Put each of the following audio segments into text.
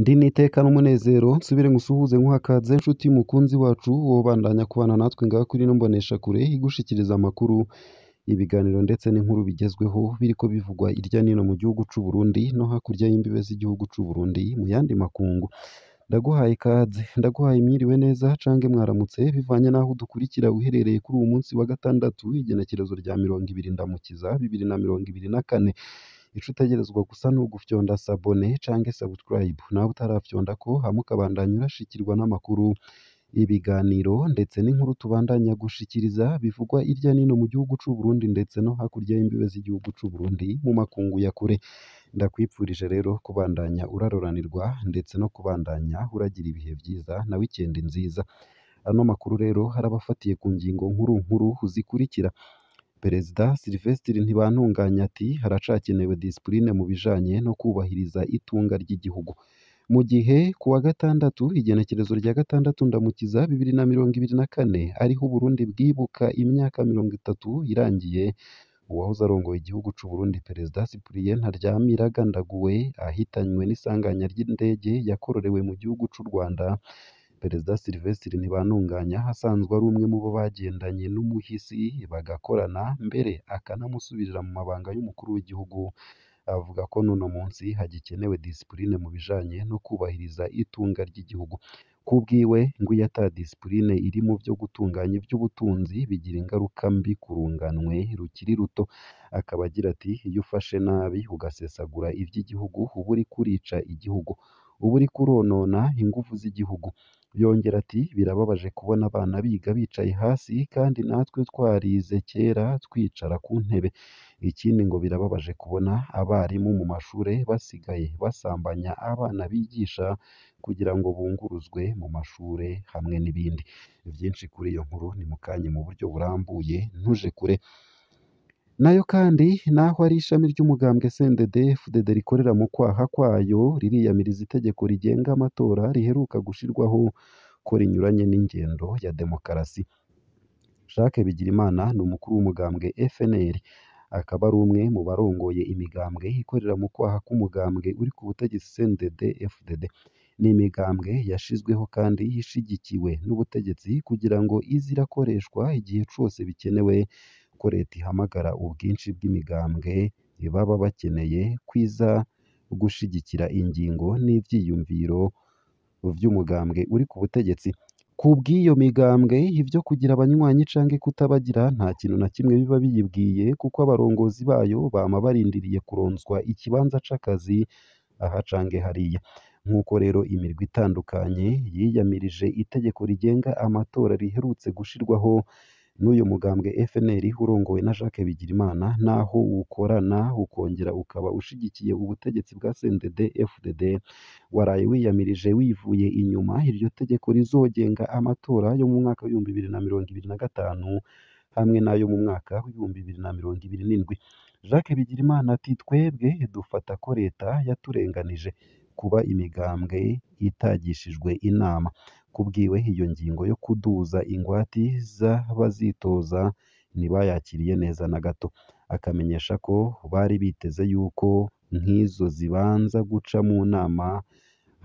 Ndi n'iteka n'umunezero nsubire ngusuhuze nkuhakaze nshuti mukunzi wacu wobandanya kubana natwe ngaha kuri ino mboneshakure igushikiriza amakuru, ibiganiro ndetse n'inkuru bigezweho biriko bivugwa irya nino mu gihugu c'u Burundi no hakurya y'imbibe z'igihugu c'u Burundi mu yandi makungu. Ndaguhaye ikaze, ndaguhaye mwiriwe neza cange mwaramutse bivanye n'aho udukurikira uherereye kuri uwu munsi wa gatandatu igenekerezo rya 20 Ndamukiza 2024. Ico utegerezwa gusa ni ugufyonda s'abonner canke subscribe, nawe utarafyondako hama ukabandanya urashikirwa n'amakuru, ibiganiro ndetse n'inkuru tubandanya gushikiriza bivugwa irya nino mu gihugu c'u Burundi ndetse no hakurya y'imbibe z'igihugu c'u Burundi mu makungu ya kure. Ndakwipfurije rero kubandanya uraroranirwa ndetse no kubandanya uragira ibihe vyiza na weekend nziza. Ano makuru rero harabafatiye ku ngingo nkuru nkuru zikurikira: Perezida Sylvestre Ntibantunganya ati haracakenewe discipline mu bijanye no kubahiriza itunga ry'igihugu. Mu gihe ku wa gatandatu igenekerezo rya 6 Ndamukiza 2024 ariho Uburundi bwibuka imyaka 30 irangiye uwahoze arongoye igihugu c'u Burundi Perezida Cyprien Ntaryamira agandaguwe ahitanywe n'isanganya ry'indege yakororewe mu gihugu c'u Rwanda. Perezida Sylvestre Ntibantunganya asanzwe ari umwe mu bo bagendanye n'umuhisi bagakorana mbere akanamusubirira mu mabanga y'umukuru w'igihugu, avuga ko n'uno munsi hagikenewe discipline mu bijanye no kubahiriza itunga ry'igihugu. Kubwiwe ngo iyo ata discipline iri mu vyo gutunganya ivy'ubutunzi bigira ingaruka mbi ku runganwe rukiri ruto. Akaba agira ati iyo ufashe nabi ugasesagura ivy'igihugu uba uriko urica igihugu, uba uriko uronona inguvu z'igihugu. Yongera ati birababaje kubona abana biga bicaye hasi kandi natwe twarize kera twicara ku ntebe. Ikindi ngo birababaje kubona abarimu mu mashure basigaye basambanya abana bigisha kugira ngo bunguruzwe mu mashure hamwe n'ibindi. Vyinshi kuri iyo nkuru ni mukanye mu buryo burambuye ntuje kure. Nayo kandi naho ari ishami ry'umugambwe CNDD-FDD rikorera mu kwaha kwayo ririyamiriza itegeko rigenga amatora riheruka gushirwaho ko rinyuranye n'ingendo ya demokarasi. Jacques Bigirimana ni umukuru w'umugambwe FNL, akaba ari umwe mu barongoye imigambwe ikorera mu kwaha k'umugambwe uri ku butegetsi CNDD-FDD. Ni imigambwe yashizweho kandi ishigikiwe n'ubutegetsi kugira ngo ize irakoreshwa igihe cose bikenewe ko leta ihamagara ubwinshi bw'imigambwe baba bakeneye kwiza gushigikira ingingo n'ivyiyumviro vy'umugambwe uri ku butegetsi. Kubw'iyo migambwe ivyo kugira abanywanyi canke kutabagira nta kintu na kimwe biba biyibwiye kuko abarongozi bayo bama barindiriye kuronswa ikibanza c'akazi aha canke hariya. Nk'uko rero imirwi itandukanye yiyamirije itegeko rigenga amatora riherutse gushirwaho n'uyu mugambwe FNL urongowe na Jacques Bigirimana, naho ukorana ukongera ukaba ushigikiye ubutegetsi bwa CNDD-FDD, waraye wiyamirije wivuye inyuma iryo tegeko rizogenga amatora yo mu mwaka w'2025 hamwe n'ayo mu mwaka w'2027. Jacques Bigirimana ati twebwe dufata ko leta yaturenganije kuba imigambwe itagishijwe inama. Kubwiwe iyo ngingo yo kuduza ingwati z'abazitoza ntibayakiriye neza na gato. Akamenyesha ko bari biteze yuko nk'izo zibanza guca mu nama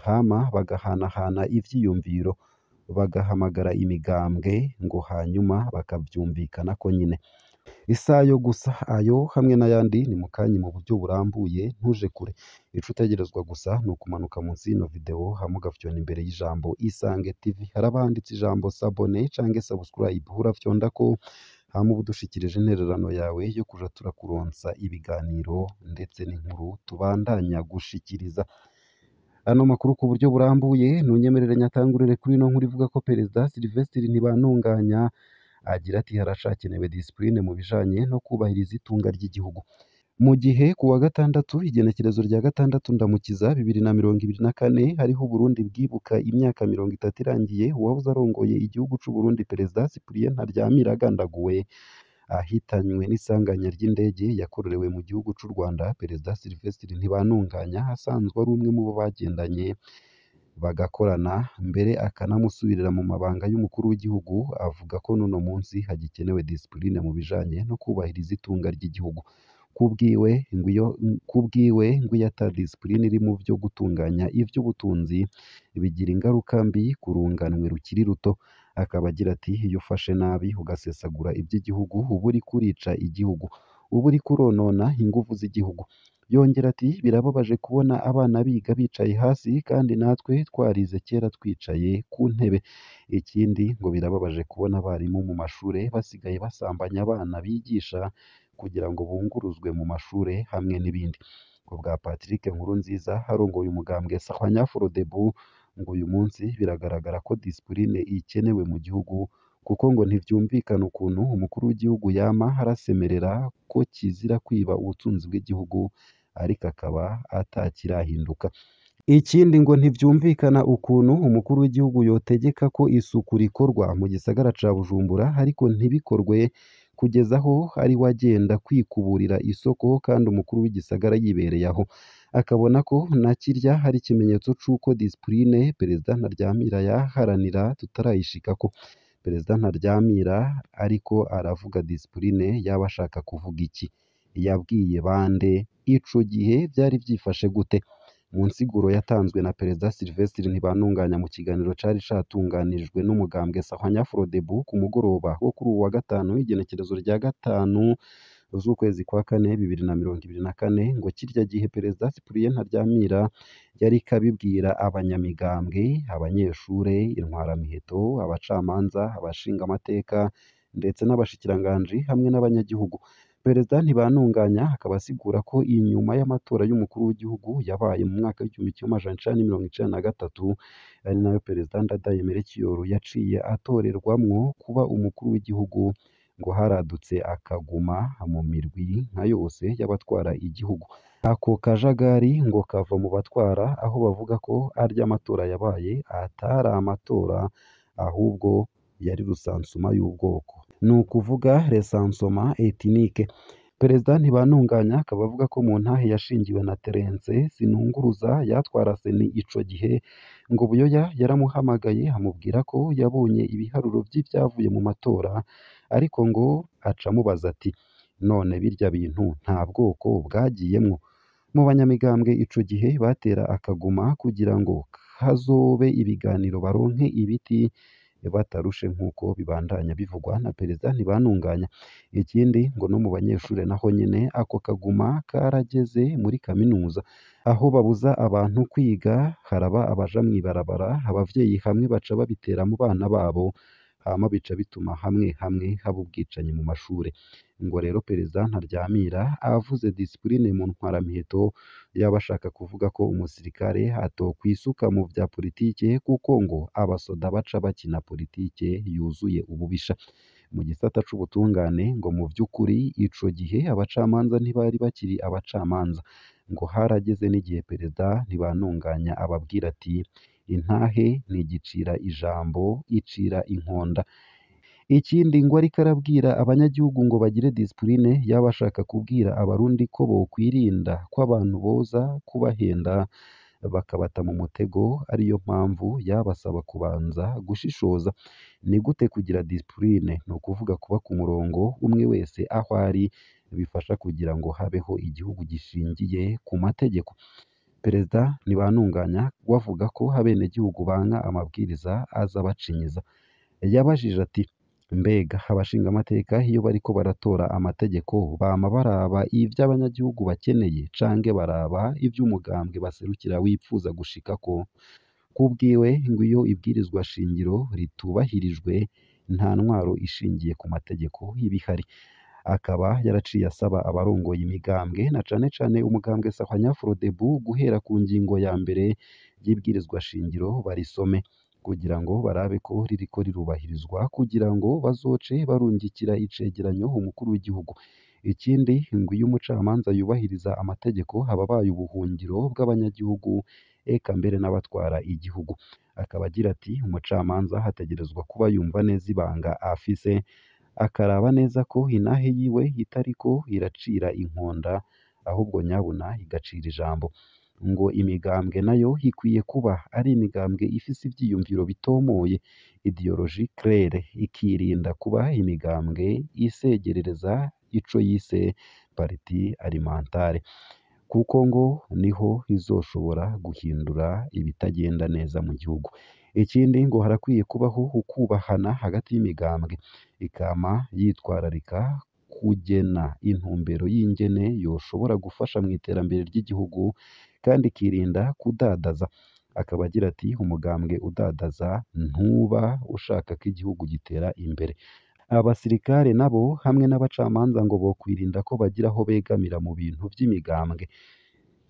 hama bagahanahana ivyiyumviro, bagahamagara imigambwe ngo hanyuma bakavyumvikanako nyene. Isayo gusa ayo hamwe n'ayandi ni mukanye mu buryo burambuye ntuje kure. Ico utegerezwa gusa ni ukumanuka munsi y'ino video hama ugafyonda imbere y'ijambo Isange TV, haraba handitse ijambo s'abonner canke subscribe, urafyondako hama uba udushikirije intererano yawe yo kuja turakuronsa ibiganiro ndetse n'inkuru tubandanya gushikiriza. Ano makuru ku buryo burambuye ntunyemerere nyatangurire kuri ino nkuru ivuga ko Perezida Sylvestre Ntibantunganya agira ati haracakenewe discipline mu bijanye no kubahiriza itunga ry'igihugu. Mu gihe ku wa gatandatu igenekerezo rya 6 Ndamukiza 2024 hariho Uburundi bwibuka imyaka 30 irangiye uwahoze arongoye igihugu c'u Burundi Perezida Cyprien Ntaryamira agandaguwe ahitanywe n'isanganya ry'indege yakororewe mu gihugu c'u Rwanda. Perezida Sylvestre Ntibantunganya asanzwe ari umwe mu bo bagendanye bagakorana mbere akanamusubirira mu mabanga y'umukuru w'igihugu, avuga ko n'uno munsi hagikenewe discipline mu bijanye no kubahiriza itunga ry'igihugu. Kubwiwe ngo iyo ata discipline iri mu vyo gutunganya ivy'ubutunzi bigira ingaruka mbi ku runganwe rukiri ruto. Akaba agira ati iyo ufashe nabi ugasesagura ivy'igihugu uba uriko urica igihugu, uba uriko uronona inguvu z'igihugu. Yongera ati birababaje kubona abana biga bicaye hasi kandi natwe twarize kera twicaye ku ntebe. Ikindi ngo birababaje kubona abarimu mu mashure basigaye basambanya abana bigisha kugira ngo bunguruzwe mu mashure hamwe n'ibindi. Ku bwa Patrick Nkurunziza arongoye umugambwe Sahwanya-Frodebu, ngo uyu munsi biragaragara ko discipline ikenewe mu gihugu, kuko ngo ntivyumvikana ukuntu umukuru w'igihugu yama arasemerera ko kizira kwiba ubutunzi bw'igihugu ariko akaba atakirahinduka. Ikindi ngo ntivyumvikana ukuntu umukuru w'igihugu yotegeka ko isuku rikorwa mu gisagara ca Bujumbura ariko ntibikorwe kugeza aho ari we agenda kwikuburira isoko kandi umukuru w'igisagara yibereye aho. Akabona ko na kirya hari ikimenyetso c'uko discipline Perezida Ntaryamira yaharanira tutarayishikako. Perezida Ntaryamira ariko aravuga discipline yaba ashaka kuvuga iki? Yabwiye bande? Ico gihe vyari vyifashe gute? Mu nsiguro yatanzwe na Perezida Sylvestre Ntibantunganya mu kiganiro cari catunganijwe n'umugambwe Sahwanya-Frodebu ku mugoroba wo kuri uwu wa gatanu igenekerezo rya 5 z'ukwezi kwa 4 2024, ngo kirya gihe Perezida Cyprien Ntaryamira yariko abibwira abanyamigambwe, abanyeshure, intwaramiheto, abacamanza, abashingamateka ndetse n'abashikiranganji hamwe n'abanyagihugu. Perezida Ntibantunganya akaba asigura ko inyuma y'amatora y'umukuru w'igihugu yabaye mu mwaka w'1993, ari nayo Perezida Ndadaye Melchior yaciye atorerwamwo kuba umukuru w'igihugu, ngo haradutse akaguma mu mirwi nka yose y'abatwara igihugu. Ako kajagari ngo kava mu batwara, aho bavuga ko arya matora yabaye atari amatora ahubwo yari rusansuma y'ubwoko, ni ukuvuga recensement ethnique. Perezida Ntibantunganya akaba avuga ko mu ntahe yashingiwe na Terence Sinunguruza yatwara Seni ico gihe, ngo Buyoya yaramuhamagaye amubwira ko yabonye ibiharuro vy'ivyavuye mu matora, ariko ngo aca amubaza ati none birya bintu nta bwoko bwagiyemwo? Mu banyamigambwe ico gihe batera akaguma kugira ngo hazobe ibiganiro baronke ibiti batarushe nk'uko bibandanya bivugwa na Perezida Ntibantunganya. Ikindi ngo no mu banyeshure naho nyene ako kaguma karageze muri kaminuza, aho babuza abantu kwiga haraba abaja mw'ibarabara, abavyeyi hamwe baca babitera mu bana babo, hama bica bituma hamwe hamwe haba ubwicanyi mu mashure. Ngo rero Perezida Ntaryamira avuze discipline mu ntwaramiheto yaba ashaka kuvuga ko umusirikare atokwisuka mu vya politike, kuko ngo abasoda baca bakina politike yuzuye ububisha. Mu gisata c'ubutungane ngo mu vy'ukuri ico gihe abacamanza ntibari bakiri abacamanza, ngo harageze n'igihe Perezida Ntibantunganya ababwira ati intahe ntigicira ijambo icira inkonda. Ikindi ngo ariko arabwira abanyagihugu ngo bagire discipline, yaba ashaka kubwira abarundi ko bokwirinda ko abantu boza kubahenda bakabata mu mutego, ariyo mpamvu yabasaba kubanza gushishoza. Ni gute kugira discipline? Ni ukuvuga kuba ku murongo umwe wese aho ari, bifasha kugira ngo habeho igihugu gishingiye ku mategeko. Perezida Ntibantunganya we avuga ko abenegihugu banka amabwiriza aza abacinyiza. Yabajije ati mbega abashingamateka iyo bariko baratora amategeko bama baraba ivyo abanyagihugu bakeneye canke baraba ivy'umugambwe baserukira wipfuza gushikako? Kubwiwe ngo iyo ibwirizwa shingiro ritubahirijwe nta ntwaro ishingiye ku mategeko iba ihari. Akaba yaraciye asaba abarongoye imigambwe na cane cane umugambwe Sahwanya-Frodebu guhera ku ngingo ya mbere y'ibwirizwa shingiro barisome kugira ngo barabe ko ririko rirubahirizwa, kugira ngo bazoce barungikira icegeranyo umukuru w'igihugu. Ikindi ngo iyo umucamanza yubahiriza amategeko aba abaye ubuhungiro bw'abanyagihugu eka mbere n'abatwara igihugu. Akaba agira ati umucamanza ategerezwa kuba yumva neza ibanga afise, akaraba neza ko intahe yiwe itariko iracira inkonda ahubwo nyabuna igacira ijambo. Ngo imigambwe nayo ikwiye kuba ari imigambwe ifise ivyiyumviro bitomoye, idéologie claire, ikirinda kuba imigambwe isegerereza ico yise parti alimentaire, kuko ngo niho izoshobora guhindura ibitagenda neza mu gihugu. Ikindi ngo harakwiye kubaho ukubahana hagati y'imigambwe, ikama yitwararika kugena intumbero y'ingene yoshobora gufasha mu iterambere ry'igihugu kandi ikirinda kudadaza. Akaba agira ati umugambwe udadaza ntuba ushaka ko igihugu gitera imbere. Abasirikare nabo hamwe n'abacamanza ngo bokwirinda ko bagira aho begamira mu bintu vy'imigambwe.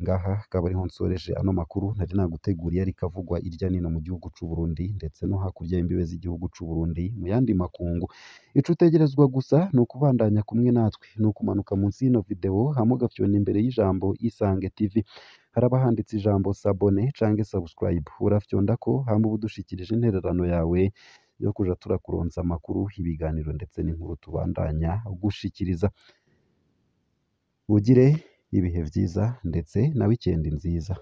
Ngaha akaba ariho nsoreje ano makuru nari naguteguriye ariko avugwa irya nino mu gihugu c'u Burundi ndetse no hakurya y'imbibe z'igihugu c'u Burundi mu yandi makungu. Ico utegerezwa gusa ni ukubandanya kumwe natwe, ni ukumanuka munsi y'ino video hama ugafyona imbere y'ijambo Isange TV. Haraba handitse ijambo s'abonner canke subscribe, urafyondako hama uba udushikirije intererano yawe yo kuja turakuronsa amakuru, ibiganiro ndetse n'inkuru tubandanya gushikiriza. Ugire ibihe vyiza ndetse na weekend nziza.